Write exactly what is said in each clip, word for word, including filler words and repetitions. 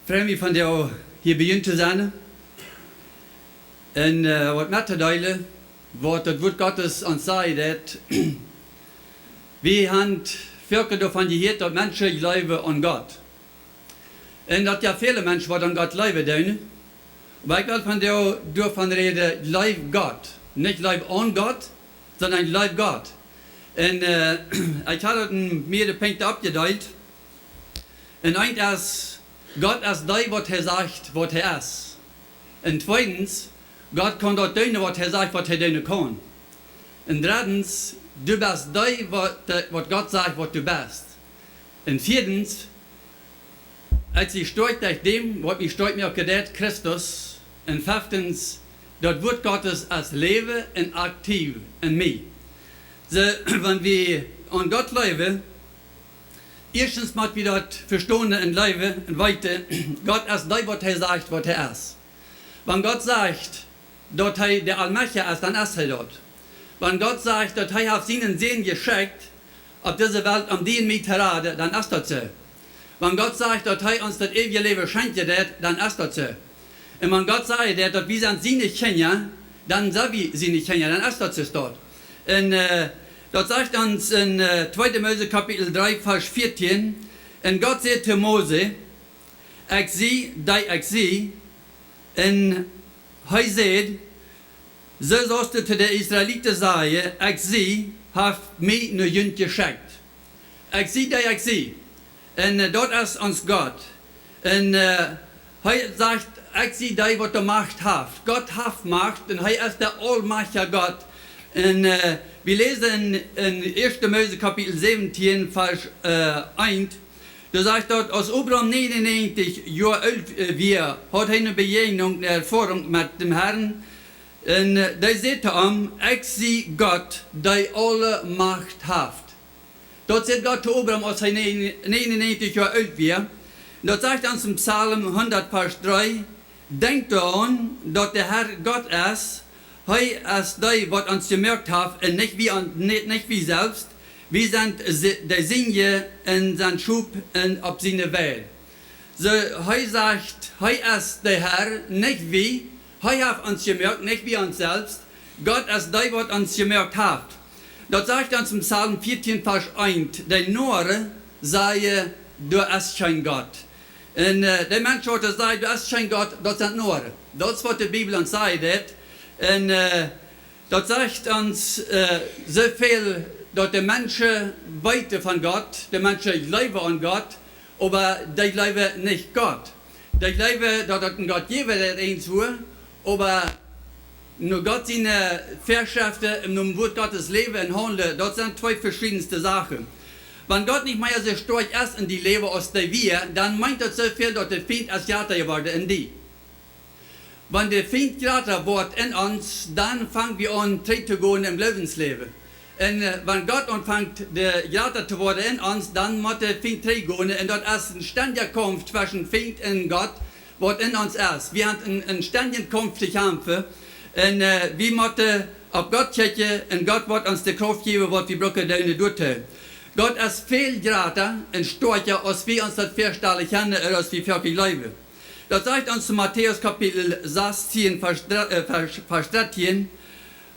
Frei mie vondoag hia bie junt to sennen un waut mettodeelen, waut daut Wuat Gottes ons sajcht, daut wie han foaken doavon jehieet, daut Menschen jleewen aun Gott. Un daut jo väle Menschen waut aun Gott jleewen doonen. Oba ekj well vondoag doavon räden, jleew Gott. Nich jleew aun Gott, sonda jleew Gott. Un ekj ha daut en mearere Punkten oppjedeelt. Un eent es, Gott es dee waut hee sajcht waut hee es. Un tweedens, Gott kaun daut doonen waut hee sajcht waut hee doonen kaun. Un dreddens, du best dee waut Gott sajcht waut du best. Un vieedens, ekj sie stoakj derch däm waut mie stoakj moaken deit, Christus. Un feftens, daut Wuat Gottes es Läwen un aktiv en mie. Soo, wan wie aun Gott jleewen, ieeschtens mott wie daut vestonen un jleewen un weeten, Gott es dee waut hee sajcht waut hee es. Wan Gott sajcht daut hee de Aulmajchtja es, dan es hee daut. Wan Gott sajcht daut hee haft sienen Sän jeschekjt opp dise Welt om die un mie to raden, dan es daut soo. Wan Gott sajcht daut hee ons daut eewje Läwen schenkjen deit, dan es daut soo. Un wan Gott sajcht daut wie sent siene Kjinja, dan sent wie siene Kjinja, dan es daut soo. Un daut sajcht ons en tweede Mose Kapitel dree Varsch vieetieen: Un Gott säd to Mose: Ekj sie dee ekj sie. Un hee säd: Soo saust du to de Israeliten sajen: Ekj sie haft mie no junt jeschekjt. Ekj sie dee ekj sie. Un daut es ons Gott. Un hee sajcht: Ekj sie dee waut de Macht haft. Gott haft Macht un hee es de aulmajchtja Gott. Un wie läsen en ieeschte Mose Kapitel säwentieen Varsch eent, doa sajcht daut: Aus Abram nieenunnäajentich Joa oolt wia, haud hee ne Bejäajnunk, ne Erfoarunk met däm Harn. Un dee säd to am: Ekj sie Gott, dee aule Macht haft. Daut säd Gott to Abram aus hee nieenunnäajentich Joa oolt wia. Daut sajcht ons en Psalm hundat Varsch dree: Denkjt doaraun daut de Har Gott es. Hee es dee waut ons jemoakt haft un nich wie selfst. Wie sent de sienje un sent Schop opp siene Weid. Soo, hee sajcht, hee es de Har, nich wie. Hee haft ons jemoakt, nich wie ons selfst. Gott es dee waut ons jemoakt haft. Daut sajcht ons en Psalm vieetieen Varsch eent: De Noaren sajen: Doa es kjeen Gott. Un de Menschen waut sajen: Doa es kjeen Gott, daut sent Noaren. Daut es waut de Bibel ons sajcht. Un daut sajcht ons soo väl, daut de Menschen weeten von Gott, de Menschen jleewen aun Gott, oba dee jleewen nich Gott. Dee jleewen daut daut en Gott jäwen deit irjentwua, oba no Gott siene Väaschreften un nom Wuat Gottes läwen un haundlen, daut sent twee veschiedenste Sachen. Wan Gott nich mea soo stoakj es en dien Läwen aus dee wia, dan meent daut soo väl daut de Fient es jrata jeworden en die. Wan de Fient jrata woat en ons, dan fang wie aun trigj to gonen em Gloowensläwen. Un wan Gott aunfangt jrata to woaren en ons, dan mott de Fient trigj gonen. Un daut es en stendja Kaumf tweschen Fient un Gott, waut en ons es. Wie han en stendjen Kaumf to kjamfen. Un wie motten opp Gott kjikjen un Gott woat ons de Krauft jäwen waut wie bruken doonen doatoo. Gott es väl jrata un stoakja aus wie ons daut väastalen kjennen ooda aus wie foaken jleewen. Daut sajcht ons en Matäus Kapitel sastieen Varsch dartieen: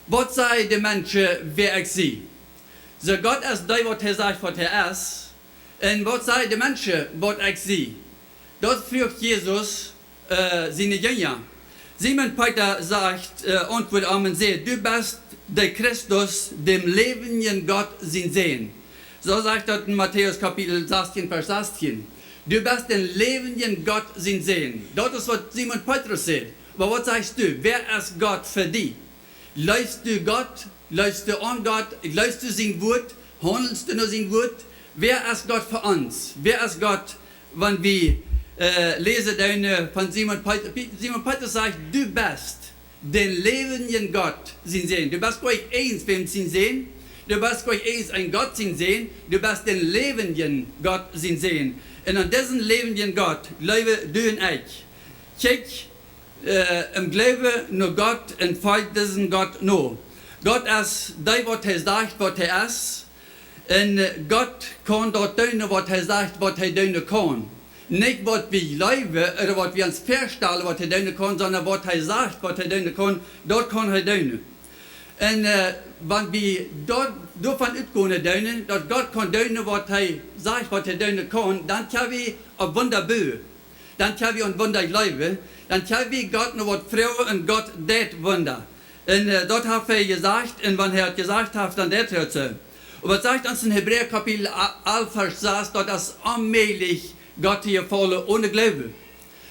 Waut sajen de Menschen wäa ekj sie? Soo, Gott es dee waut hee sajcht waut hee es. Un waut sajen de Menschen waut ekj sie? Daut fruach Jesus siene Jinja. Simon Petrus sajcht, auntwuad am un säd: Du best de Christus, däm läwenjen Gott sien Sän. Soo sajcht daut en Matäus Kapitel sastieen Varsch sastieen: Du best dän läwenjen Gott sien Sän. Daut es waut Simon Petrus säd. Oba waut sajchst du? Wäa es Gott fa die? Jleefst du Gott? Jleefst du aun Gott? Jleefst du sien Wuat? Haundelst du no sien Wuat? Wäa es Gott fa ons? Wäa es Gott, wan wie läsen doonen von Simon Petrus? Simon Petrus sajcht: Du best dän läwenjen Gott sien Sän. Du best goanich irjentwäm sien Sän. Du best goanich irjent een Gott sien Sän. Du best dän läwenjen Gott sien Sän. Un aun disen läwenjen Gott jleewen du un ekj. Kjikj em Gloowen no Gott un folj disen Gott no. Gott es dee waut hee sajcht waut hee es. Un Gott kaun daut doonen waut hee sajcht waut hee doonen kaun. Nich waut wie jleewen ooda waut wie ons väastalen, waut hee doonen kaun, sonda waut hee sajcht, waut hee doonen kaun, daut kaun hee doonen. Un wan wie doavon utgonen doonen, daut Gott kaun doonen, waut hee sajcht, waut hee doonen kaun, dan kjenn wie opp Wunda buen. Dan kjenn wie aun Wunda jleewen. Dan kjenn wie Gott no waut froagen un Gott deit Wunda. Un daut haft hee jesajcht, un wan hee daut jesajcht haft, dan deit hee daut soo. Oba waut sajcht ons en Hebräa Kapitel alf, Varsch sas, daut es onmäajlich, Gott to jefaulen one Gloowen.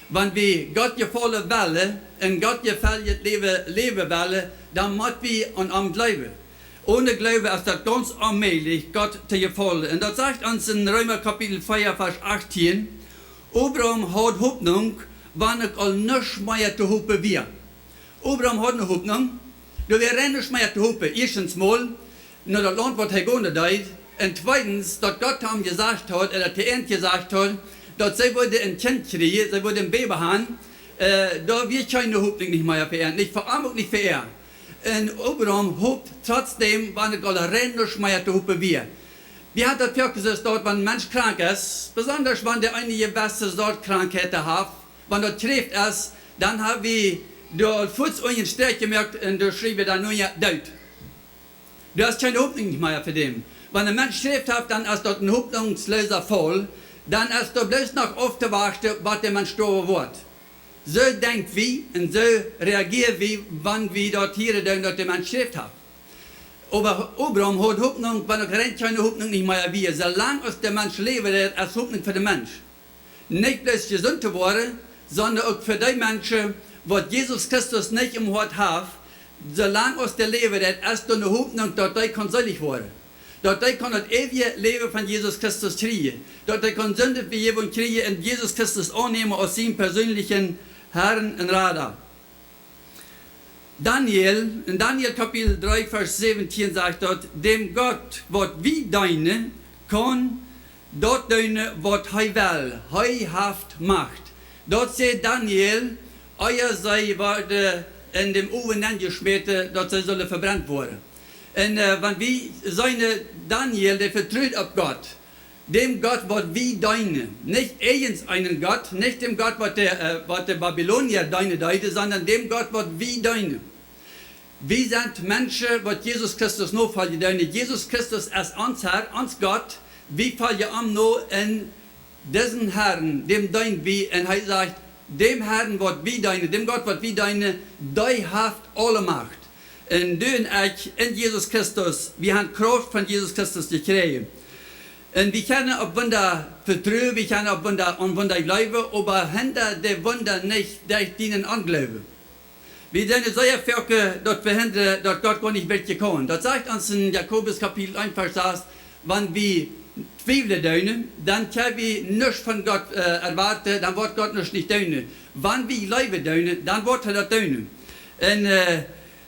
Wan wie Gott jefaulen wellen un Gott jefaulen läwen wellen, dan mott wie aun am jleewen. One Gloowen es daut gauns onmäajlich, Gott to jefaulen. Un daut sajcht ons en Reema Kapitel vea, Varsch achtieen: Abraham haud Hopninj, wan uk aul nuscht mea to hopen wia. Abraham haud ne Hopninj, doa wia rein nuscht mea to hopen. Ieeschtens mol, no daut Launt, waut hee gonen deed. Un tweedens, daut Gott to am jesajcht haud, ooda to an jesajcht haud, daut see wudden en Kjint kjrieen, see wudden en Bäbe han. Doa wia kjeene Hopninj nich mea fa an, nich fa am, uk nich fa an. Un Abraham hopt trotzdäm, wan uk aul rein nuscht mea to hopen wia. Wie han daut foaken soo, daut wan een Mensch krank es, besonda wan dee eene jewesse Sort Krankheit haft, wan daut Kjräft es, dan ha wie doa fuaz eenen Sträakj jemoakt un doa schriew wie dan no: Doot. Doa es kjeene Hopninj nich mea fa däm. Wan een Mensch Kjräft haft, dan es daut een hopninjsloosa Faul. Dan es doa bloos noch auftowachten, waut de Mensch stoawen woat. Soo denkj wie un soo reagieren wie, wan wie daut hieren doonen, daut de Mensch Kjräft haft. Oba Abraham haud Hopninj, wan uk rein kjeene Hopninj nich mea wia. Soo lang aus de Mensch läwen deit, es Hopninj fa de Mensch. Nich bloos jesunt to woaren, sonda uk fa dee Menschen, waut Jesus Christus nich em Hoat haft. Soo lang aus dee läwen deit, es doa ne Hopninj, daut dee kaun seelich woaren, daut dee kaun daut eewje Läwen von Jesus Christus kjrieen, daut dee kaun Sindenvejäwunk kjrieen un Jesus Christus aunnämen aus sien perseenlichen Harn un Rada. Daniel, en Daniel Kapitel dree, Varsch säwentieen sajcht daut: Däm Gott, waut wie deenen, kaun daut doonen, waut hee well. Hee haft Macht. Daut säd Daniel, ea see worden en dän Owen nenjeschmäten, daut see sullen vebrent woaren. Un wan wie seenen, Daniel, dee vetrud opp Gott. Däm Gott, waut wie deenen. Nich irjent eenen Gott, nich däm Gott, waut de Babylonier deenen deeden, sonda däm Gott, waut wie deenen. Wie sent Menschen, waut Jesus Christus nofoljen doonen. Jesus Christus es ons Har, ons Gott. Wie foljen am no un disen Harn, däm deenen wie. Un hee sajcht, däm Harn, waut wie deenen, däm Gott, waut wie deenen, dee haft aule Macht. Un du un ekj en Jesus Christus, wie han Krauft von Jesus Christus jekjräajen. Un wie kjennen opp Wunda vetruen, wie kjennen opp Wunda, aun Wunda jleewen, oba hinda de Wunda nich derch dienen Ongloowen. Wie doonen sea foaken daut vehindren, daut Gott goanich werkjlich kaun. Daut sajcht ons en Jakobus Kapitel eent, Varsch sas: Wan wie twiewlen doonen, dan kjenn wie nuscht von Gott erwoaten, dan woat Gott nuscht nich doonen. Wan wie jleewen doonen, dan woat hee daut doonen. Un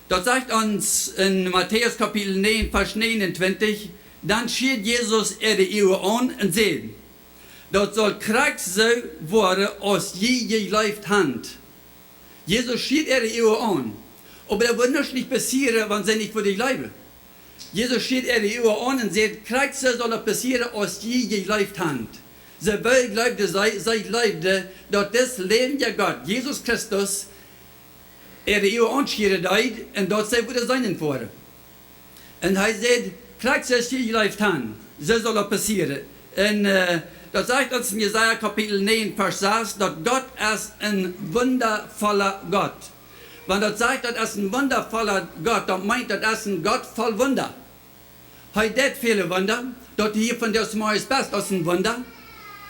daut sajcht ons en Matäus Kapitel näajen, Varsch näajenuntwintich: Dan schieed Jesus äare Uagen aun un säd: Daut saul krakjt soo woaren, aus jie jejleeft han. Jesus schieed äare Uagen aun. Oba daut wudd nuscht nich passieren, wan see nich wudden jleewen. Jesus schieed äare Uagen aun un säd: Krakjt soo saul daut passieren, aus jie jejleeft han. See, woo jleewden see? See jleewden, daut dis läwendja Gott, Jesus Christus, äare Uagen aunschieren deed un daut see wudden seenent woaren. Un hee säd: Krakjt soo aus jie jejleeft han, soo saul daut passieren. Un daut sajcht ons en Jesaja Kapitel näajen, Varsch sas, daut Gott es een wundafolla Gott. Wan daut sajcht, daut es een wundafolla Gott, daut meent, daut es een Gott voll Wunda. Hee deit väle Wunda. Daut du hia vondoag zemorjes best, es een Wunda.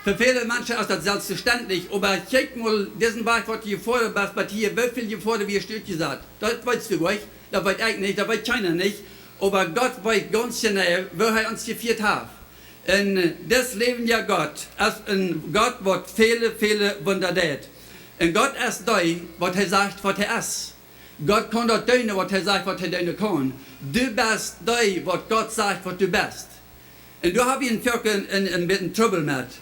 Fa väle Menschen es daut selfstvestendlich, oba kjikj mol disen Wajch, waut du jefoaren best, bat hia, woo väl jefoaren wia, es utjesat. Daut weetst du goanich, daut weet ekj nich, daut weet kjeena nich. Oba Gott weet gauns jeneiw, woo hee ons jefieet haft. Un dis läwendja Gott es een Gott, waut väle, väle Wunda deit. Un Gott es dee, waut hee sajcht, waut hee es. Gott kaun daut doonen, waut hee sajcht, waut hee doonen kaun. Du best dee, waut Gott sajcht, waut du best. Un doa ha wie foaken een bät Trubbel met,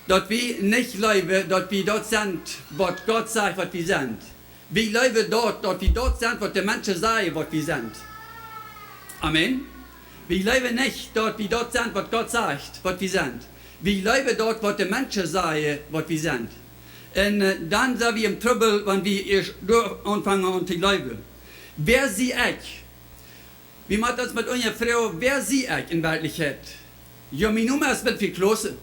daut wie nich jleewen, daut wie daut sent, waut Gott sajcht, waut wie sent. Wie jleewen daut, daut wie daut sent, waut de Menschen sajen, waut wie sent. Amen. Wie jleewen nich, daut wie daut sent, waut Gott sajcht, waut wie sent. Wie jleewen daut, waut de Menschen sajen, waut wie sent. Un äh, dan sent wie em Trubbel, wan wie ieescht doa aunfangen aun to jleewen. Wäa sie ekj? Wie motten ons met unja froagen, wäa sie ekj en Werkjlichkjeit? Jo, mien Nomen es Wilfried Kloße.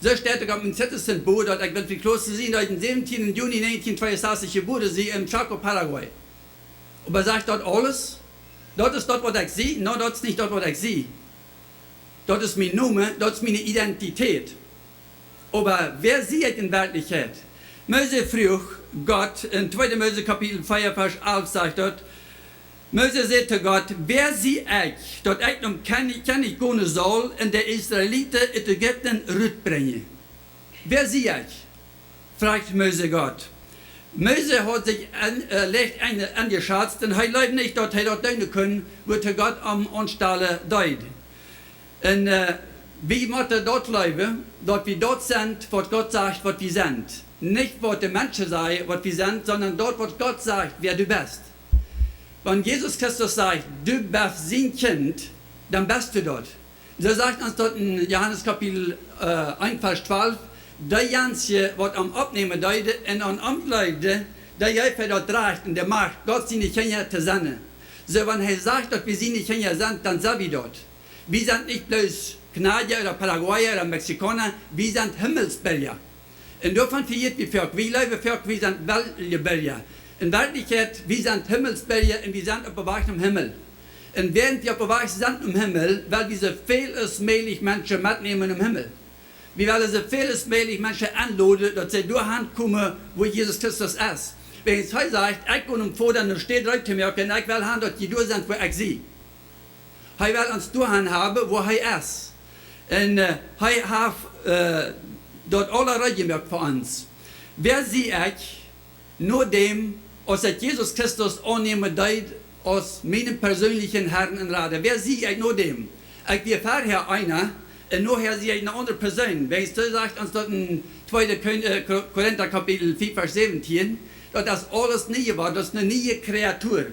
Soo steit uk opp mien Citizen Buch, daut ekj Wilfried Kloße sie, daut ekj dän säwentienden Juni negentien tweeunsastich jebuaren sie en Chaco, Paraguay. Oba sajcht daut aules? Daut es daut, waut ekj sie? No, daut es nich daut, waut ekj sie. Daut es mien Nomen, daut es miene Identität. Oba wäa sie ekj en Werkjlichkjeit? Mose fruach Gott, en tweede Mose Kapitel vea, Varsch alf sajcht daut, Mose säd to Gott: Wäa sie ekj, daut ekj nom Kjennich, Kjennich gonen saul un de Israeliten ut Ägipten rutbrinjen? Wäa sie ekj? Fruach Mose Gott. Mose haud sikj en, äh, leicht en, enjeschazt un hee jleewd nich, daut hee daut doonen kunn, waut Gott am aunstalen deed. Un äh, wie motten daut jleewen, daut wie daut sent, waut Gott sajcht, waut wie sent. Nich waut de Menschen sajen, waut wie sent, sonda daut, waut Gott sajcht, wäa du best. Wan Jesus Christus sajcht: Du best sien Kjint, dan best du daut. Soo sajcht ons daut en Johanes Kapitel äh, een, Varsch twalf: Dee Menschen, waut am oppnämen deeden un aun am jleewden, dee jeef hee daut Rajcht un de Macht, Gott siene Kjinja to sennen. Soo, wan hee sajcht, daut wie siene Kjinja sent, dan sent wie daut. Wie sent nich bloos Kanadier ooda Paraguayer ooda Mexikauna, wie sent Himmelsbirja. Un doavon vejät wie foaken, wie jleewen foaken, wie sent Weltbirja. En Werkjlichkjeit, wie sent Himmelsbirja un wie sent oppem Wajch nom Himmel. Un wäarent wie oppem Wajch sent nom Himmel, well wie soo väl aus mäajlich Menschen metnämen nom Himmel. Wie wellen soo väl aus mäajlich Menschen enloden, daut see doahan komen, wua Jesus Christus es. Wäajens hee sajcht: Ekj go nom Voda, no ne Städ reed to moaken, un ekj well han, daut jie doa sent, wua ekj sie. Hee well ons doahan haben, wua hee es. Un äh, hee haft äh, daut aules reed jemoakt fa ons. Wäa sie ekj? No däm, aus ekj Jesus Christus aunnämen deed aus mienen perseenlichen Herrn un Rada. Wäa sie ekj no däm? Ekj wia verhäa eena un nohäa sie ekj ne aundre Persoon. Wäajens doa sajcht ons daut en tweede Kön-, äh, Ko-, Korinta Kapitel vea, Varsch säwentieen, daut es aules nie jeworden, daut es ne niee Kreatua.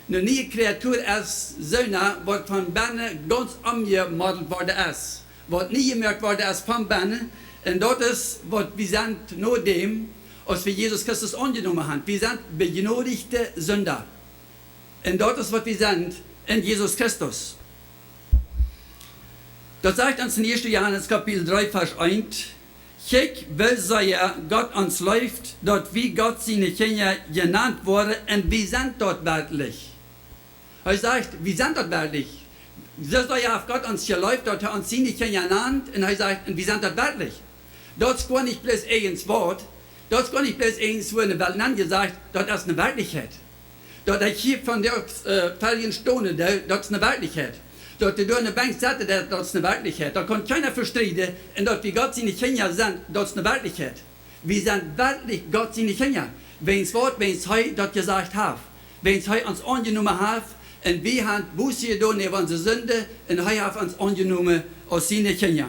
Ne niee Kreatua es soone, waut von bennen gaunz omjemodelt worden es, waut nie jemoakt worden es von bennen. Un daut es, waut wie sent no däm, aus wie Jesus Christus aunjenomen haben. Wie sent bejnodichte Sinda. Un daut es, waut wie sent en Jesus Christus. Daut sajcht ons en ieeschte Johanes Kapitel dree, Varsch eent: Kjikj, woo sea Gott ons leeft, daut wie Gott siene Kjinja jenant woaren, un wie sent daut werkjlich. Hee sajcht, wie sent daut werkjlich. Soo sea haft Gott ons jeleeft, daut hee ons siene Kjinja nant, un hee sajcht, un wie sent daut werkjlich. Daut es goanich bloos irjentwaut, daut es goanich bloos irjentwua en de Welt nenjesajcht, daut es ne Werkjlichkjeit. Daut ekj hia vondoag äh, fa junt stonen doo, daut es ne Werkjlichkjeit. Daut du doa enne Benkj setten deist, daut es ne Werkjlichkjeit. Daut kaun kjeena vestrieden. Un daut wie Gott siene Kjinja sent, daut es ne Werkjlichkjeit. Wie sent werkjlich Gott siene Kjinja. Wäajens waut? Wäajens hee daut jesajcht haft. Wäajens hee ons aunjenomen haft. Un wie haben Buße jedonen äwa onse Sinden. Un hee haft ons aunjenomen aus siene Kjinja.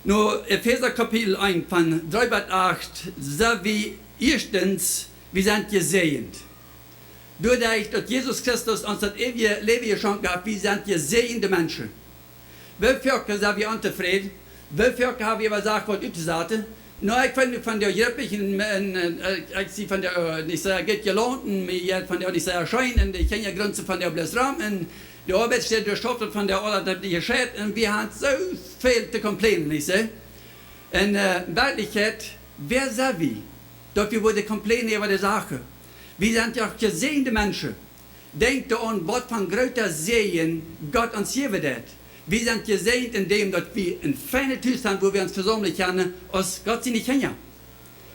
No Efeesa Kapitel eent, von dree bat acht, sent wie ieeschtens, wie sent jesäajent. Doaderch, daut Jesus Christus ons daut eewje Läwen jeschonken haft, wie sent jesäajende Menschen. Woo foaken sent wie ontofräd? Woo foaken hab wie äwa Sachen waut uttosaten? No, ekj weet nich, von de Jrippich un, un, un äh, ekj sie von de äh, nich sea goot jelaunt un mie jeit von de nich sea scheen un de Kjinja grunzen von de bloos rom un de Oabeitsstäd, doa schauft daut von de aula daut nich jescheit un wie haben soo väl to complainen, nich soo? Un äh, en Werkjlichkjeit, wäa sent wie, daut wie wudden complainen äwa de Sachen? Wie sent doch jesäajende Menschen. Denkj doaraun, waut von grooten Säajen Gott ons jäwen deit. Wie sent jesäajent en däm, daut wie een feinet Hus haben, wua wie ons vesaumlen kjennen aus Gott siene Kjinja.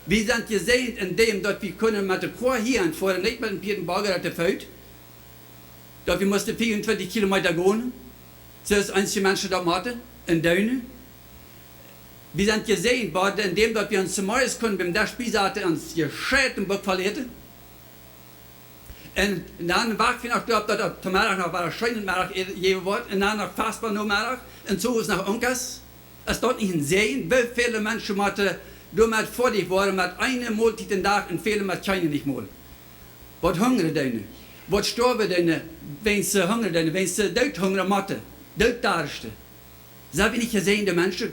Wie sent jesäajent en däm, daut wie kunnen met de Koa hia aunfoaren, nich met dän Pieteboaga ooda to Foot. Daut wie musten vea un twintich Kilometa gonen, soo aus eenje Menschen daut motten, un doonen. Wie sent jesäajent worden en däm, daut wie ons zemorjes kunnen biem Desch biesaten, ons jescheit em Buck voll äten. Un dan wachten wie noch doaropp, daut daut to Meddach noch wada scheen Meddach jäwen woat. Un dan noch Fastbroot Nomeddach. Un soo es noch unkas. Es daut nich een Säajen? Woo väle Menschen motten doamet foadich woaren, met eene Moltiet dän Dach un väle met kjeene nich mol. Waut hungren doonen. Waut stoawen doonen, wäajens see hungren doonen, wäajens see doot hungren motten, doot darschten. Sent wie nich jesäajende Menschen?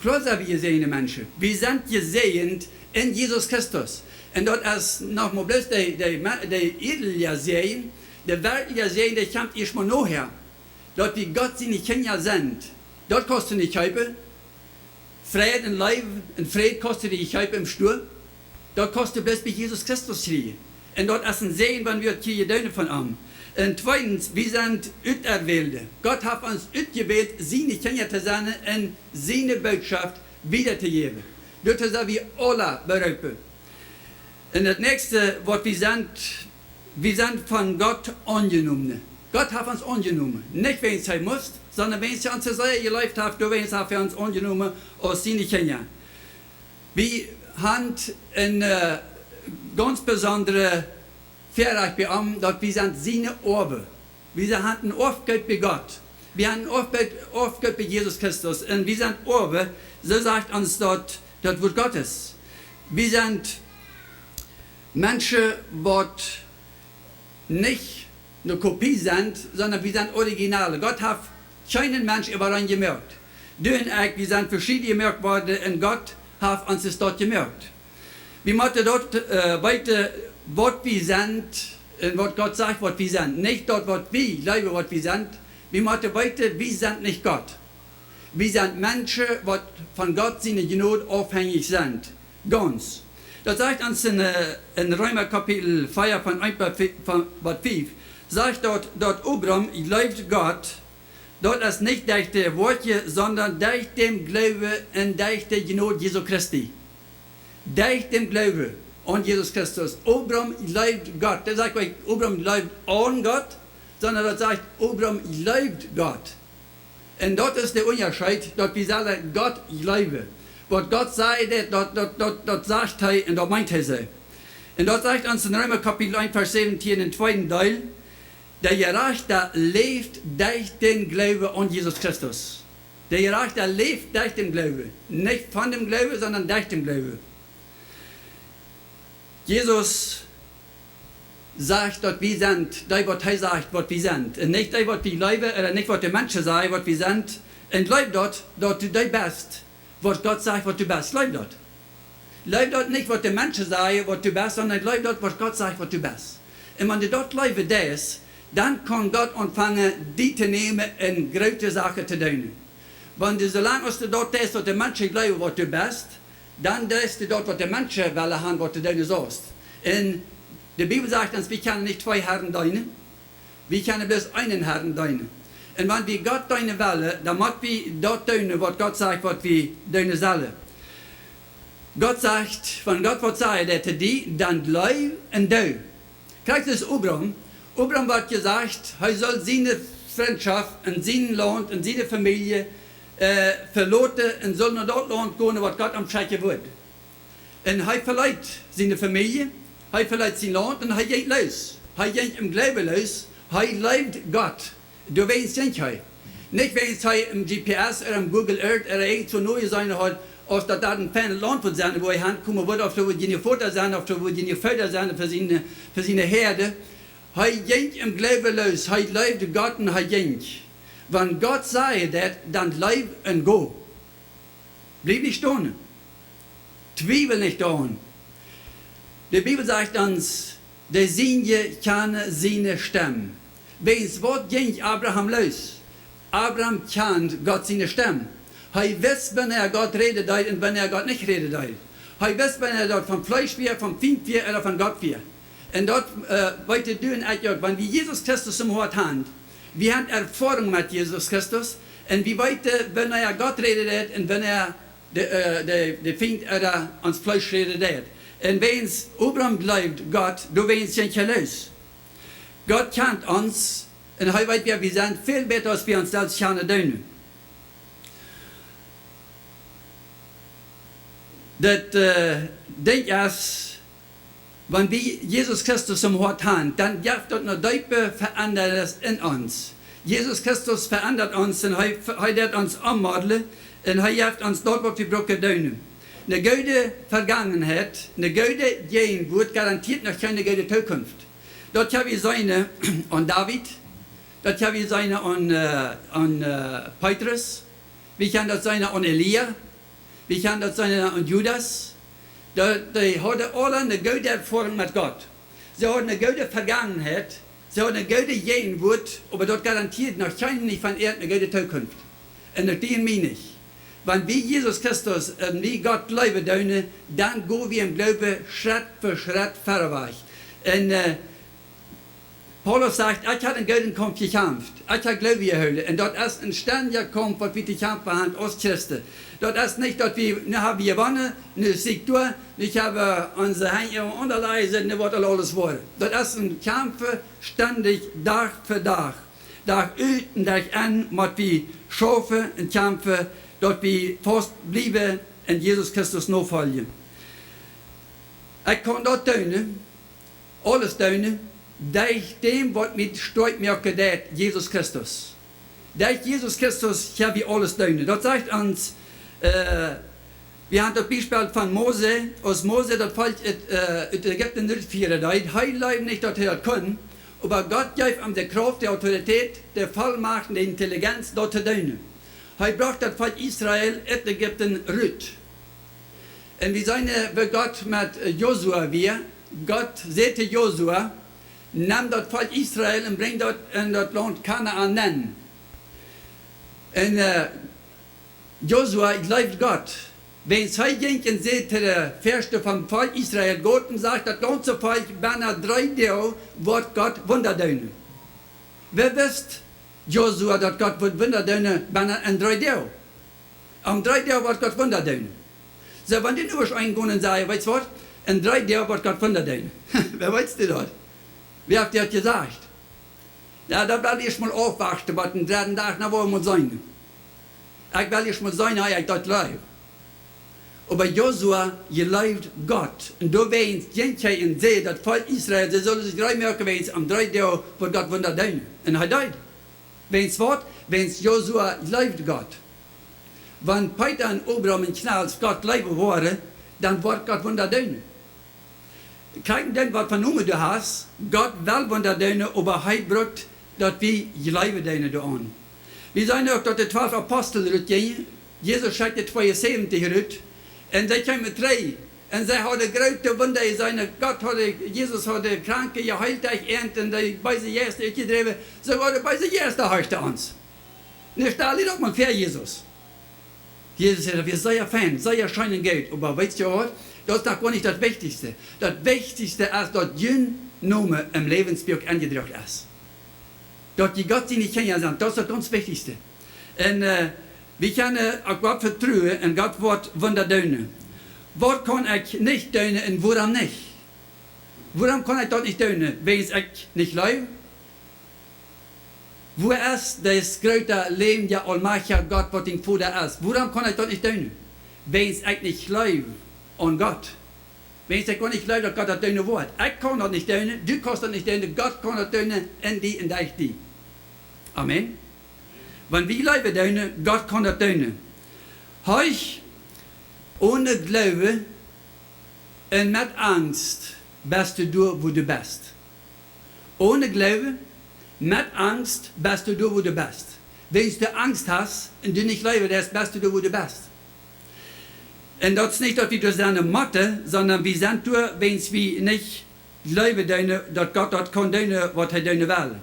Kloa sent wie jesäajende Menschen. Wie sent jesäajent en Jesus Christus. Un daut es noch mau bloos de, de, de ieedja Säajen, de werkjliche Säajen, dee kjemt ieescht mau nohäa. Daut wie Gott siene Kjinja sent, daut kaust du nich kjeepen. Fräd un Leew un Fräd kaust du nich kjeepen em Stua. Daut kaust du bloos bie Jesus Christus kjrieen. Un daut es een Säajen, wan wie daut kjrieen doonen von am. Un tweedens, wie sent Uterwählte. Gott haft ons utjewält, siene Kjinja to sennen un siene Bootschoft wieda to jäwen. Doatoo sent wie aula beroopen. Un daut näakjste, waut wie sent, wie sent von Gott aunjenomen. Gott haft ons aunjenomen. Nich wäajens hee must, sonda wäajens hee ons soo sea jeleeft haft, doawäajens haft hee ons aunjenomen aus siene Kjinja. Wie haben een, äh, gaunz besondret Väarajcht bie am, daut wie sent siene Oawen. Wie sent, haben een Oafgoot bie Gott. Wie haben een Oafgoot, Oafgoot bie Jesus Christus. Un wie sent Oawen, soo sajcht ons daut, daut Wuat Gottes. Wie sent Menschen, waut nich ne Kopie sent, sonda wie sent Originale. Gott haft kjeenen Mensch äwareen jemoakt. Du un ekj, wie sent veschieden jemoakt worden un Gott haft ons daut jemoakt. Wie motten daut, äh, weeten, waut wie sent un waut Gott sajcht, waut wie sent. Nich daut, waut wie jleewen, waut wie sent. Wie motten weeten, wie sent nich Gott. Wie sent Menschen, waut von Gott siene Jnod aufhenjich sent. Gaunz. Daut sajcht ons en, äh, en Reema Kapitel vea von eent bat fi-, von, bat fief, sajcht daut, daut Abram jleewd Gott, daut es nich derch de Woakjen, sonda derch dän Gloowen un derch de Jnod Jesu Christi. Derch dän Gloowen aun Jesus Christus. Abram jleewd Gott. Daut sajcht nich, Abram jleewd aun Gott, sonda daut sajcht, Abram jleewd Gott. Un daut es de Unjascheet, daut wie sellen Gott jleewen. Waut Gott sajcht, daut, daut, daut, daut, daut sajcht hee un daut meent hee soo. Un daut sajcht ons en Reema Kapitel eent, Varsch säwentieen, em tweeden Deel: De Jerajchta läft derch dän Gloowen aun Jesus Christus. De Jerajchta läft derch dän Gloowen. Nich von däm Gloowen, sonda derch dän Gloowen. Jesus sajcht, daut wie sent dee, waut hee sajcht, waut wie sent. Un nich dee, waut wie jleewen, ooda nich, waut de Menschen sajen, waut wie sent. Un jleew daut, daut du dee best, waut Gott sajcht, waut du best. Jleew daut. Jleew daut nich, waut de Menschen sajen, waut du best, sonda jleew daut, waut Gott sajcht, waut du best. Un wan du daut jleewen deist, dan kaun Gott aunfangen, die to nämen un groote Sachen to doonen. Wan du, soo lang aus du daut deist, waut de Menschen jleewen, waut du best, dan deist du daut, waut de Menschen wellen haben, waut du doonen saust. Un de Bibel sajcht ons, wie kjennen nich twee Harn deenen. Wie kjennen bloos eenen Harn deenen. Un wan wie Gott deenen wellen, dan motten wie daut doonen, waut Gott sajcht, waut wie doonen sellen. Gott sajcht, wan Gott waut sajcht, dee to die, dan jleew un doo. Kjikj, daut es Abram. Abram wort jesajcht, hee sull siene Frintschoft un sien Launt un siene Famielje, äh, veloten un sull no daut Launt gonen, waut Gott am schekjen wudd. Un hee veleet siene Famielje, hee veleet sien Launt un hee jinkj loos. Hee jinkj em Gloowen loos, hee jleewd Gott. Doawäajens jinkj hee. Nich wäajens hee em G P S ooda em Google Earth ooda irjentwua nojeseenen haud, aus daut doa een feinet Launt wudd sennen, wua hee hankomen wudd, auf doa wudd jenuach Foda sennen, auf doa wudd jenuach Foda sennen fa siene, fa siene Häad. Hee jinkj em Gloowen loos, hee jleewd Gott un hee jinkj. Wan Gott sajcht daut, dan jleew un go. Bliew nich stonen. Twiewel nich doaraun. De Bibel sajcht ons, de Sienje kjanen siene Stemm. Wäajens waut jinkj Abraham loos? Abraham kjand Gott siene Stemm. Hee wist, wanea Gott räden deed un wanea Gott nich räden deed. Hee wist, wanea daut vom Fleesch wia, vom Fient wia ooda von Gott wia. Un daut, äh, weeten du un ekj uk, wan wie Jesus Christus em Hoat haben, wie haben Erfoarunk met Jesus Christus, un wie weeten, wanea Gott räden deed un wanea de, äh, de, de Fient ooda ons Fleesch räden deed. Un wäajens Abraham jleewd Gott, doawäajens jinkj hee loos. Gott kjant ons un hee weet, wäa wie sent, väl bäta aus wie ons selfst kjanen doonen. Daut, äh, Dinkj es, wan wie Jesus Christus em Hoat haben, dan jeft daut ne deepe Veendrunk en ons. Jesus Christus veendert ons un hee, hee deit ons ommodlen un hee jeft ons daut, waut wie brucken doonen. Ne goode Vergangenheit, ne goode Jäajenwoat garantiet noch kjeene goode Tookunft. Daut ha wie jeseenen aun David, daut ha wie jeseenen aun, äh, aun, äh, Petrus, wie kjennen daut seenen aun Elia, Wie kjanen daut seenen aun Judas, daut, dee hauden aule eene goode Erfoarunk met Gott. See hauden eene goode Vergangenheit, see hauden eene goode Jäajenwuat, oba daut garantieet noch kjeenem nich von an eene goode Tookunft. Un uk die un mie nich. Wan wie Jesus Christus un wie Gott jleewen doonen, dan go wie em Gloowen Schrett fa Schrett verwoats. Un, äh, Paulus sajcht: "Ekj hab een gooden Kaumf jekjamft. Ekj hab Gloowen jehoolen." Un daut es een stendja Kaumf, waut wie to kjamfen haben aus Christen. Daut es nich daut wie, nu hab wie jewonnen, nu es Sieg doa, nu hab wie onse Henj unja ons, nu woat aul aules woaren. Daut es een Kjamfen, stendich, Dach fa Dach. Dach ut un Dach enn mott wie schaufen un kjamfen, daut wie faust bliewen un Jesus Christus nofoljen. Ekj kaun daut doonen, aules doonen, derch däm, waut mie stoakj moaken deit, Jesus Christus. Derch Jesus Christus kjenn wie aules doonen. Daut sajcht ons, äh, wie haben daut Biespel von Mose, aus Mose daut Volkj ut, äh, ut Ägipten rutfieren deed. Hee jleewd nich, daut hee daut kunn, oba Gott jeef am de Krauft, de Autoritäet, de Vollmacht, de Intelligenz, daut to doonen. Hee brocht daut Volkj Israel ut Ägipten rut. Un wie seenen, äh, woo Gott met, äh, Josua wia. Gott säd to Josua: "Nemm daut Volkj Israel un brinj daut en daut Launt Kanaan nenn." Un, äh, Josua jleewd Gott. Wiels hee jinkj un säd to de Väasten vom Volkj Israel: "Gott, un sajcht daut gaunze Volkj, bennen dree Doag woat Gott Wunda doonen." Woo wist Josua, daut Gott woat Wunda doonen bennen dree Doag? Aum dredden Dach woat Gott Wunda doonen. Soo, wan dee nu es eent gonen un sajen: "Weetst waut? En dree Doag woat Gott Wunda doonen." Woo weetst du daut? Wäa haft die daut jesajcht? Jo, daut well wie ieescht mol aufwachten, waut dän dredden Dach noch woat mol sennen. Ekj well ieescht mol seenen, aus ekj daut jleew. Oba Josua jleewd Gott. Un doawäajen jinkj hee un säd daut Volkj Israel, see sullen sikj reed moaken, wiels aum dredden Dach woat Gott Wunda doonen. Un hee deed. Wiels waut? Wiels Josua jleewd Gott. Wan Peeta un Abraham un Kjnals Gott jleewen woaren, dan woat Gott Wunda doonen. Kjikj dan, waut fa Nomen du hast, Gott well Wunda doonen, oba hee brukt daut wie jleewen doonen doaraun. Wie seenen uk, daut de twalf Apostel rutjinjen, Jesus schekjt de tweeunsäwentich rut, un see kjeemen trigj. Un see hauden groote Wunda jeseenen. Gott haud, Jesus haud Kranke jeheelt, dee äant un de beese Jeista utjedräwen. Soogoa de beese Jeista horchten ons. Nu stal die daut mol väa, Jesus. Jesus säd: "Daut wia sea fein, sea scheen un goot. Oba weetst du waut? Daut es doch goanich daut Wichtichste. Daut Wichtichste es, daut jun Nomen em Läwensbuak enjedrukt es. Daut jie Gott siene Kjinja sent, daut es daut gaunz Wichtichste." Un, äh, wie kjennen opp Gott vetruen un Gott woat Wunda doonen. Waut kaun ekj nich doonen un wuarom nich? Wuarom kaun ekj daut nich doonen? Wiels ekj nich jleew? Woo es daut groote, läwendje, aulmajchtje Gott, waut dien Voda es? Wuarom kaun ekj daut nich doonen? Wiels ekj nich jleew aun Gott. Wiels ekj nich jleew, daut Gott daut doonen woat. Ekj kaun daut nich doonen, du kaust daut nich doonen, Gott kaun daut doonen, en die un derch die. Amen. Wan wie jleewen doonen, Gott kaun daut doonen. Hee, one Gloowen un met Angst best du doa, wua du best. One Gloowen, met Angst best du doa, wua du best. Wiels du Angst hast un du nich jleewen deist, best du doa, wua du best. Un daut es nich, daut wie doa sennen motten, sonda wie sent doa, wiels wie nich jleewen doonen, daut Gott daut kaun doonen, waut hee doonen well.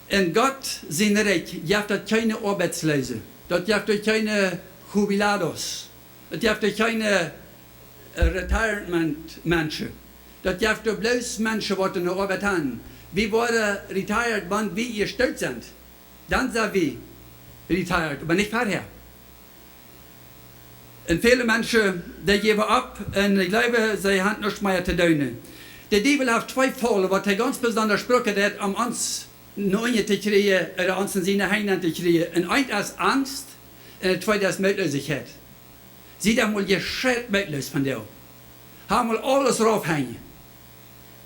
En Gott sien Rikj jeft daut kjeene Oabeitsloose. Daut jeft doa kjeene Jubilados. Daut jeft doa kjeene, äh, Retirement-Menschen. Daut jeft doa bloos Menschen, waut eene Oabeit haben. Wie woaren retired, wan wie ieescht doot sent. Dan sent wie retired, oba nich verhäa. Un väle Menschen, dee jäwen opp un jleewen, see haben nuscht mea to doonen. De Diewel haft twee Faulen, waut hee gaunz besonda brucken deit, om ons no unjen to kjrieen, ooda ons en siene Henj to kjrieen. Un eent es Angst, un daut tweede es Mootloosichkjeit. Sie doch mol jescheit mootloos vondoag. Hab mol aules raufhenjen.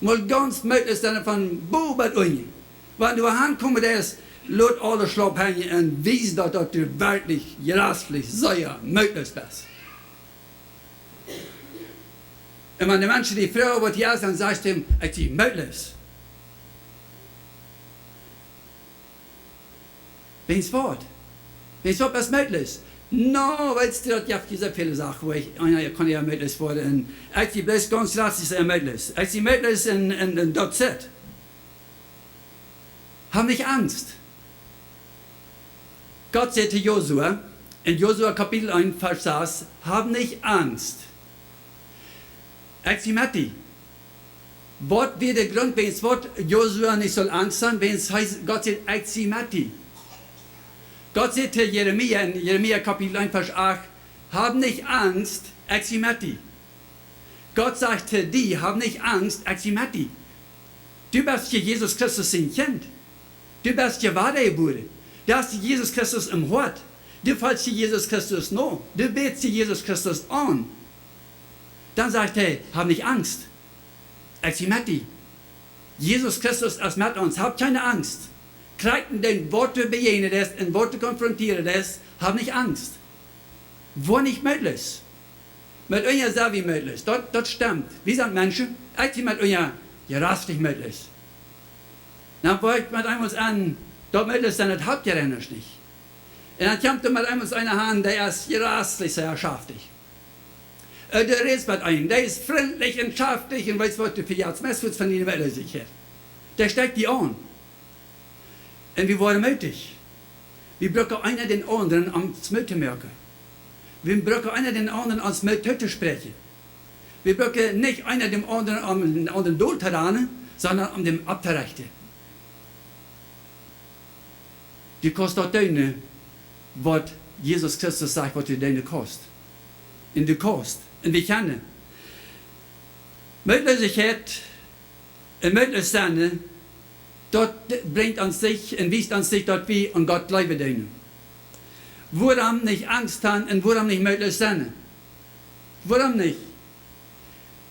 Mol gaunz mootloos sennen von bowen bat unjen. Wan du hankomen deist, lot aules raufhenjen un wies daut, daut du werkjlich, jreslich, sea mootloos best. Un wan de Menschen die froagen, waut du best, dan sajchst du: "Ekj sie mootloos." Wiels waut? Wiels waut best mootloos? No, weetst du, daut jeft soo väle Sachen, wua ekj, oh jo, ekj kaun nich mootloos woaren. Un ekj sie bloos gaunz latstlich sea mootloos. Ekj sie mootloos un, un, un daut es et. Hab nich Angst. Gott säd to Josua, en Josua Kapitel eent, Varsch sas: Hab nich Angst. Ekj sie met die. Waut wia de Grunt, wäajens waut Josua nich sull Angst han? Wäajens hee, Gott säd: Ekj sie met die. Gott säd to Jeremia en Jeremia Kapitel eent, Varsch acht: Hab nich Angst, ekj sie met die. Gott sajcht to die: Hab nich Angst, ekj sie met die. Du best je Jesus Christus sien Kjint. Du best je wadajebuaren. Du hast Jesus Christus em Hoat. Du foljst je Jesus Christus no. Du bätst je Jesus Christus aun. Dan sajcht hee: Hab nich Angst. Ekj sie met die. Jesus Christus es met ons. Hab kjeene Angst. Krakjt en dän, waut du bejäajnen deist un waut du konfrontieren deist, hab nich Angst. Woa nich mootloos. Met unja sent wie mootloos. Daut, daut stemt. Wie sent Menschen. Ekj sie met unja jrastlich mootloos. Dan woa ekj met eemol aun, daut mootloos sennen, daut haft je eenem nich. Un dan kjemt doa met eemol eena aun, dee es jrastlich sea schaftich. Äh, dee rät met eenem, dee es frintlich un schaftich un weetst waut, du vejatst meist waut von diene Mootloosichkjeit. Dee stekjt die aun. Un wie woaren mootich. Wie brucken eena dän aundren, om ons Moot to moaken. Wie brucken eena dän aundren, ons Moot to spräakjen. Wie brucken nich eena däm aundren, om dän aundren dol to ranen, sonda om däm opptorechten. Du kaust daut doonen, waut Jesus Christus sajcht, waut du doonen kaust. Un du kaust. Un wie kjennen. Mootloosichkjeit un mootloos sennen, daut brinjt ons nich un wiest ons nich, daut wie aun Gott jleewen doonen. Wuarom nich Angst han un wuarom nich mootloos sennen? Wuarom nich?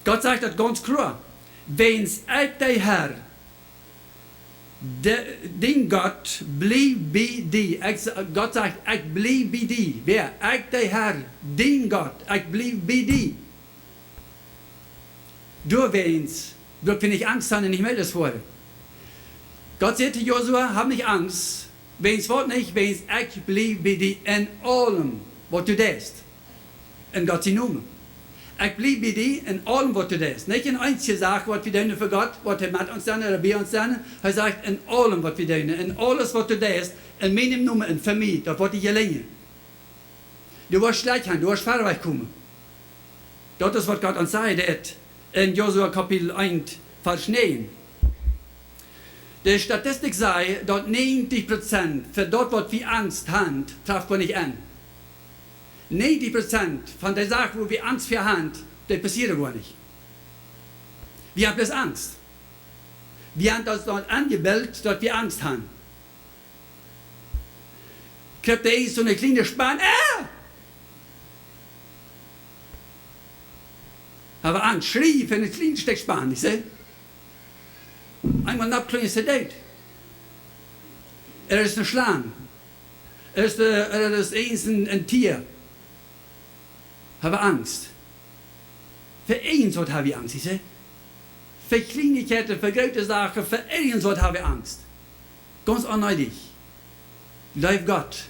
Gott sajcht daut gaunz kloa. Wäajens ekj, de Herr, de, dien Gott, bliew bie die. Ekj sa-, Gott sajcht: Ekj bliew bie die. Wäa? Ekj, de Herr, dien Gott, ekj bliew bie die. Doawäajens bruck wie nich Angst han un nich mootloos woaren. Gott säd to Josua: Hab nich Angst. Wäajens waut nich? Wäajens ekj bliew bie die en aulem, waut du deist. En Gott sien Nomen. Ekj bliew bie die en aulem, waut du deist. Nich en eensje Sach, waut wie doonen fa Gott, waut hee met ons deit ooda bie ons deit. Hee sajcht: En aulem, waut wie doonen, en aules, waut du deist, en mienem Nomen, en fa mie, daut woat die jelinjen. Du woascht schlajcht gonen, du woascht wieda komen. Daut es, waut Gott ons sajcht en Josua Kapitel eent, Varsch näajen. De Statistik sajcht, daut näajentich Prozent von daut, waut wie Angst han, traft goa nich aun. Näajentich Prozent von de Sachen, wua wie Angst fa han, dee passieren goa nich. Wie han bloos Angst. Wie han ons daut aunjebilt, daut wie Angst han. Kjrieen wie soone kjliene Span. Ah! Hab wie Angst, schrie wie een kjlien Stekj Span, nich soo? Eemol nopp kjlien es et doot. Ooda es ne Schlang. Ooda es, äh, ooda es irjent een, een Tia. Hab wie Angst. Fa irjent waut hab wie Angst, nich soo? Fa Kjleenichkjeiten, fa groote Sachen, fa irjent waut hab wie Angst. Gaunz onneedich. Jleew Gott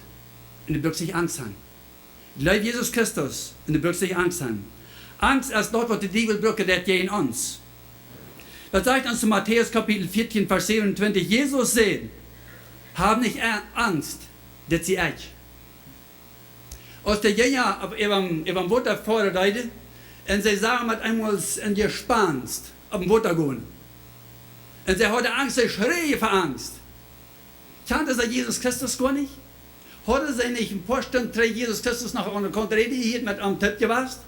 un du bruckst nich Angst han. Jleew Jesus Christus un du bruckst nich Angst han. Angst es daut, waut de Diewel brukt, daut jäajen ons. Daut sajcht ons en Matäus Kapitel vieetieen, Varsch säwenuntwintich. Jesus säd: Hab nich A-, Angst, dit sie ekj. Aus de Jinja opp, äwa, äwa daut Wota foaren deeden, un see sagen met eemol een Jespenst opp daut Wota gonen. Un see hauden Angst, see schreien fa Angst. Kjanden see Jesus Christus goa nich? Hauden see nich een poa Stund trigj Jesus Christus noch aun de Kaunt räden jehieet, met am toop jewast?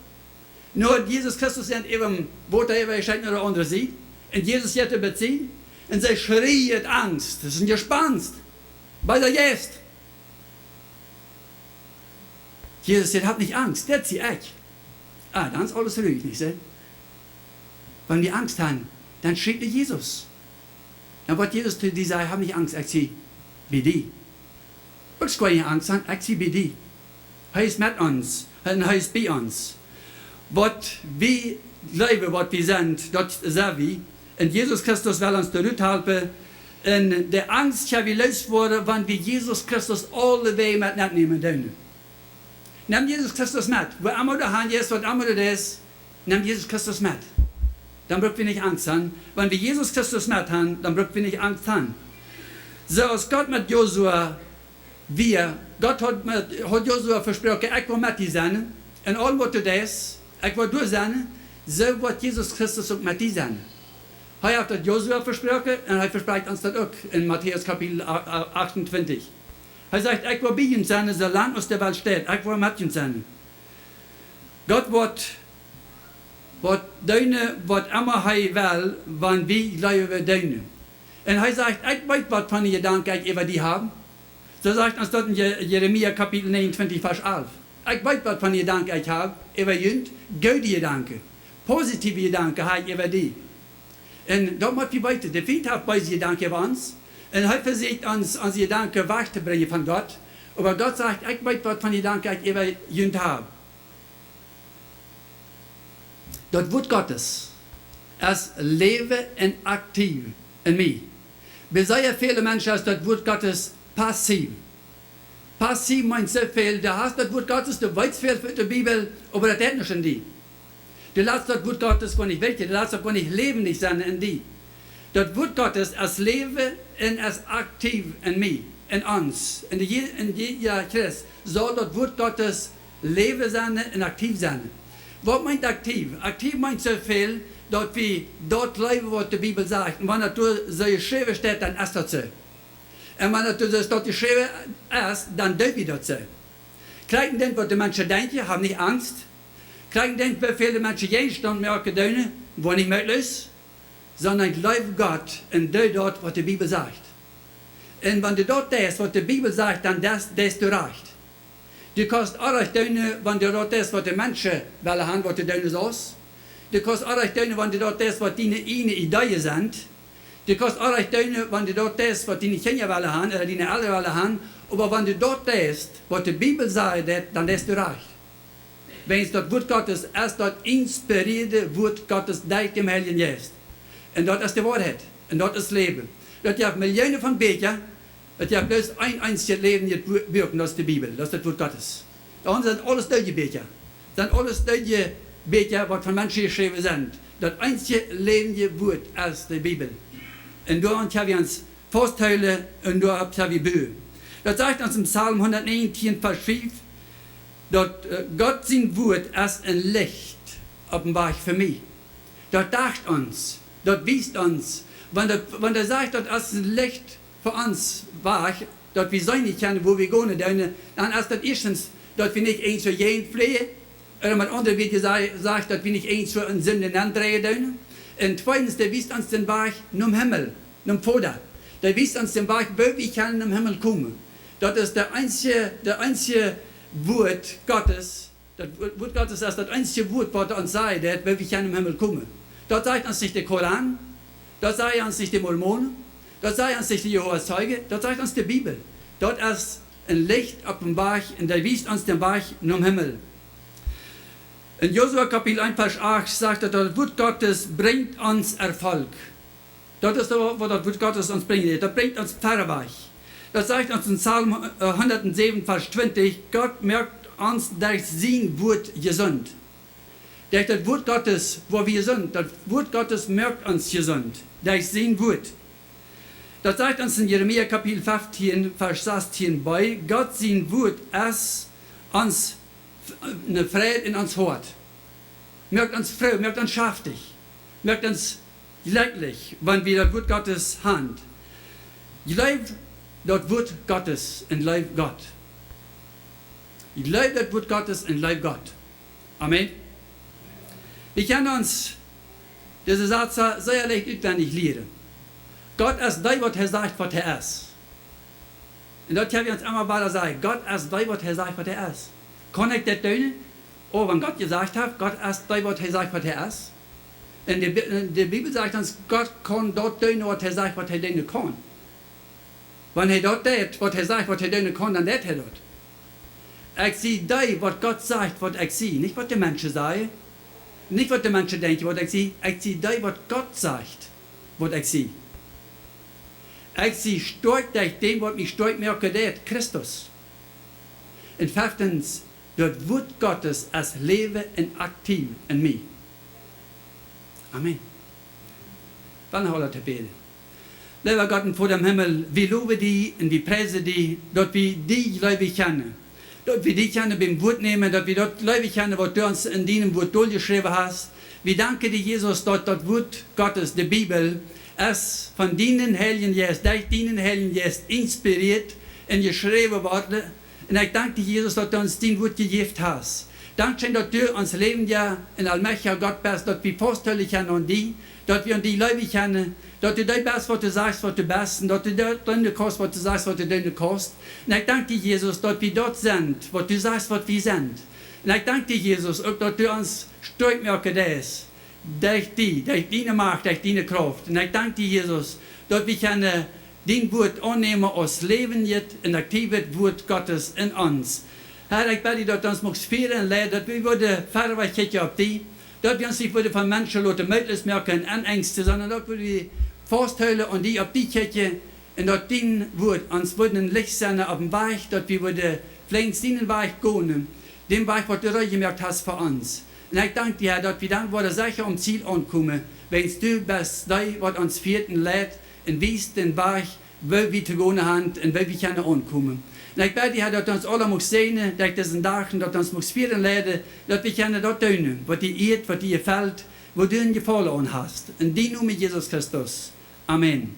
Nu haud Jesus Christus an äwa Wota äwajescheten no de aundre Sied. Un Jesus jeit doa bie see. Un see schreien Angst. Daut es een Jespenst. Beesa Jeist. Jesus säd: Hab nich Angst, dit sie ekj. Ah, dan es aules ruhich, nich soo? Wan wie Angst han, dan schrieen wie Jesus. Dan woat Jesus to die sajen: Hab nich Angst, ekj sie bie die. Bruckst goa nich Angst han, ekj sie bie die. Hee es met ons un hee es bie ons. Waut wie jleewen, waut wie sent, daut sent wie. Un Jesus Christus well ons doa rut halpen. Un de Angst kjenn wie looswoaren, wan wie Jesus Christus aule Wäaj met nämen doonen. Nemm Jesus Christus met. Wua emma du han jeist, waut emma du deist, nemm Jesus Christus met. Dan bruck wie nich Angst han. Wan wie Jesus Christus met han, dan bruck wie nich Angst han. Soo aus Gott met Josua wia, Gott haud met, haud Josua vesproaken: "Ekj woa met die sennen. En aulem waut du deist, ekj woa doa sennen." Soo woat Jesus Christus uk met die sennen. Hee haft daut Josua vesproaken un hee vesprakjt ons daut uk en Matäus Kapitel a-, a-, achtuntwintich. Hee sajcht: "Ekj woa bie junt sennen, soo lang aus de Welt steit. Ekj woa met junt sennen." Gott woat, woat doonen, waut emma hee well, wan wie jleewen, wie doonen. Un hee sajcht: "Ekj weet, waut fa Jedanken ekj äwa die hab." Soo sajcht ons daut en Je-, Jeremia Kapitel negenuntwintich, Varsch alf. "Ekj weet, waut fa Jedanken ekj hab äwa junt, goode Jedanken. Positive Jedanken hab ekj äwa die." Un daut mott wie weeten, de Fient haft beese Jedanken äwa ons. Un hee vesieekjt ons, onse Jedanken wajch to brinjen von Gott. Oba Gott sajcht: "Ekj weet, waut fa Jedanken ekj äwa junt hab." Daut Wuat Gottes es läwen un aktiv en mie. Bie sea väle Menschen es daut Wuat Gottes passiv. Passiv meent soo väl, du hast daut Wuat Gottes, du weetst väl von de Bibel, oba daut deit nuscht en die. Du latst daut Wuat Gottes goa nich werkjen, du latst daut goa nich läwendich sennen en die. Daut Wuat Gottes es läwen un es aktiv en mie, en ons, en de je-, en jieda Christ saul daut Wuat Gottes läwen sennen un aktiv sennen. Waut meent aktiv? Aktiv meent soo väl, daut wie daut jleewen, waut de Bibel sajcht. Un wan daut doa soo jeschräwen steit, dan es daut soo. Un wan daut doa soo steit jeschräwen es, dan doo wie daut soo. Krakjt endoont, waut de Menschen denkjen, hab nich Angst. Krakjt endoont, woo väl de Menschen jäajenstaunt moaken doonen, woa nich mootloos, sonda jleew Gott un doo daut, waut de Bibel sajcht. Un wan du daut deist, waut de Bibel sajcht, dan deist, deist du rajcht. Du kaust Onrajcht doonen, wan du daut deist, waut de Menschen wellen han, waut du doonen saust. Du kaust Onrajcht doonen, wan du daut deist, waut diene ieejne Ideeen sent. Du kaust Onrajcht doonen, wan du daut deist, waut diene Kjinja wellen han, ooda diene Elren wellen han. Oba wan du daut deist, waut de Bibel sajcht, dan deist du rajcht. Wiels daut Wuat Gottes es daut inspirieede Wuat Gottes derch dän Heiljen Jeist. Un daut es de Woarheit. Un daut es Läwen. Daut jeft Millionen von Bieekja. Daut jeft bloos een eensjet läwendjet Bu-, Buak, un daut es de Bibel. Daut es daut Wuat Gottes. De aundre sent aules doodje Bieekja. Sent aules doodje Bieekja, waut von Menschen jeschräwen sent. Daut eensje läwendje Wuat es de Bibel. Un doaraun kjenn wie ons fausthoolen un doaropp kjenn wie buen. Daut sajcht ons em Psalm hundatnäajentieen, Varsch fief, daut, äh, Gott sien Wuat es een Licht opp dän Wajch fa mie. Daut deit ons, daut wiest ons, wan daut, wan daut sajcht, daut es een Licht fa ons Wajch, daut wie seenen kjennen, wua wie gonen doonen, dan es daut ieeschtens, daut wie nich eenswua jäajen fläajen, ooda met aundre Wieed jesaj-, jesajcht, daut wie nich eenswua en Sind nenn dreien doonen. Un tweedens, dee wiest ons dän Wajch nom Himmel, nom Voda. Dee wiest ons dän Wajch, woo wie kjennen nom Himmel komen. Daut es daut eensje, daut eensje Wuat Gottes, daut Wuat, Wuat Gottes es daut eensje Wuat, waut ons sajcht, daut woo wie kjennen nom Himmel komen. Daut sajcht ons nich de Koran, daut sajcht ons nich de Mormonen, daut sajcht ons nich de Jehovas Zeugen, daut sajcht ons de Bibel. Daut es een Licht opp dän Wajch un dee wiest ons dän Wajch nom Himmel. En Josua Kapitel eent, Varsch acht sajcht daut, daut Wuat Gottes brinjt ons Erfolg. Daut es daut, waut daut Wuat Gottes ons brinjen deit. Daut brinjt ons wieda wajch. Daut sajcht ons en Psalm, äh, hundatsäwen, Varsch twintich: "Gott moakt ons derch sien Wuat jesunt." Derch daut Wuat Gottes woa wie jesunt. Daut Wuat Gottes moakt ons jesunt. Derch sien Wuat. Daut sajcht ons en Jeremia Kapitel feftieen, Varsch sastieen b: "Gott sien Wuat es ons f-, ne Freid en ons Hoat." Moakt ons froo, moakt ons schaftich, moakt ons jlekjlich, wan wie daut Wuat Gottes han. Jleew daut Wuat Gottes un leew Gott. Jleew daut Wuat Gottes un leew Gott. Amen. Wie kjennen ons dise Sätz sea leicht utwendich lieren. Gott es dee, waut hee sajcht, waut hee es. Un daut kjenn wie ons emma wada sajen: Gott es dee, waut hee sajcht, waut hee es. Kaun ekj daut doonen? Oh, wan Gott jesajcht haft, Gott es dee, waut hee sajcht, waut hee es. Un de Bi-, de Bibel sajcht ons, Gott kaun daut doonen, waut hee sajcht, waut hee doonen kaun. Wan hee daut deit, waut hee sajcht, waut hee doonen kaun, dan deit hee daut. Ekj sie dee, waut Gott sajcht, waut ekj sie. Nich waut de Menschen sajen, nich waut de Menschen denkjen, waut ekj sie. Ekj sie dee, waut Gott sajcht, waut ekj sie. Ekj sie stoakj derch däm, waut mie stoakj moaken deit, Christus. Un feftens, Daut Wuat Gottes es läwen un aktiv en mie. Amen. Dan hoolt daut bäden. Leewa Gott un Voda em Himmel, wie lowen die un wie priesen die, daut wie die leewen kjennen. Daut wie die kjennen biem Wuat nämen, daut wie daut leewen kjennen, waut du ons en dienem Wuat doljeschräwen hast. Wie danken die, Jesus, daut daut Wuat Gottes, de Bibel, es von dienen Heiljen Jeist, derch dienen Heiljen Jeist inspirieet un jeschräwen worden. Un ekj dank die, Jesus, daut du ons dien Wuat jejäft hast. Dankscheen, daut du ons läwendja un aulmajchtja Gott best, daut wie fausthoolen kjennen aun die, daut wie aun die leewen kjennen, daut du dee best, waut du sajchst, waut du best, un daut du daut doonen kaust, waut du sajchst, waut du doonen kaust. Un ekj dank die, Jesus, daut wie daut sent, waut du sajchst, waut wie sent. Un ekj dank die, Jesus, uk daut du ons stoakj moaken deist derch die, derch diene Macht, derch diene Krauft. Un ekj dank die, Jesus, daut wie kjennen dien Wuat aunnämen aus läwendjet un aktiewet Wuat Gottes en ons. Herr, ekj bäd die, daut du ons muchst fieren un leiden, daut wie wudden verwoat kjikjen opp die, daut wie ons nich wudden von Menschen loten mootloos moaken un enenjsten, sonda daut wie fausthoolen aun die, opp die kjikjen, un daut dien Wuat ons wudd een Licht sennen opp dän Wajch, daut wie wudden flinks dienen Wajch gonen, dän Wajch, waut du reed jemoakt hast fa ons. Un ekj dank die, Herr, daut wie dan wudden secha aum Ziel aunkomen, wiels du best dee, waut ons fieet un leit un wiest dän Wajch, woo wie to gonen haben un woo wie kjennen aunkomen. Un ekj bäd die, Herr, daut du ons aula muchst säajnen derch disen Dach un daut du ons muchst fieren un leiden, daut wie kjennen daut doonen, waut die ieet, waut die jefelt, woo du een Jefaulen aun hast. En dien Nomen, Jesus Christus. Amen.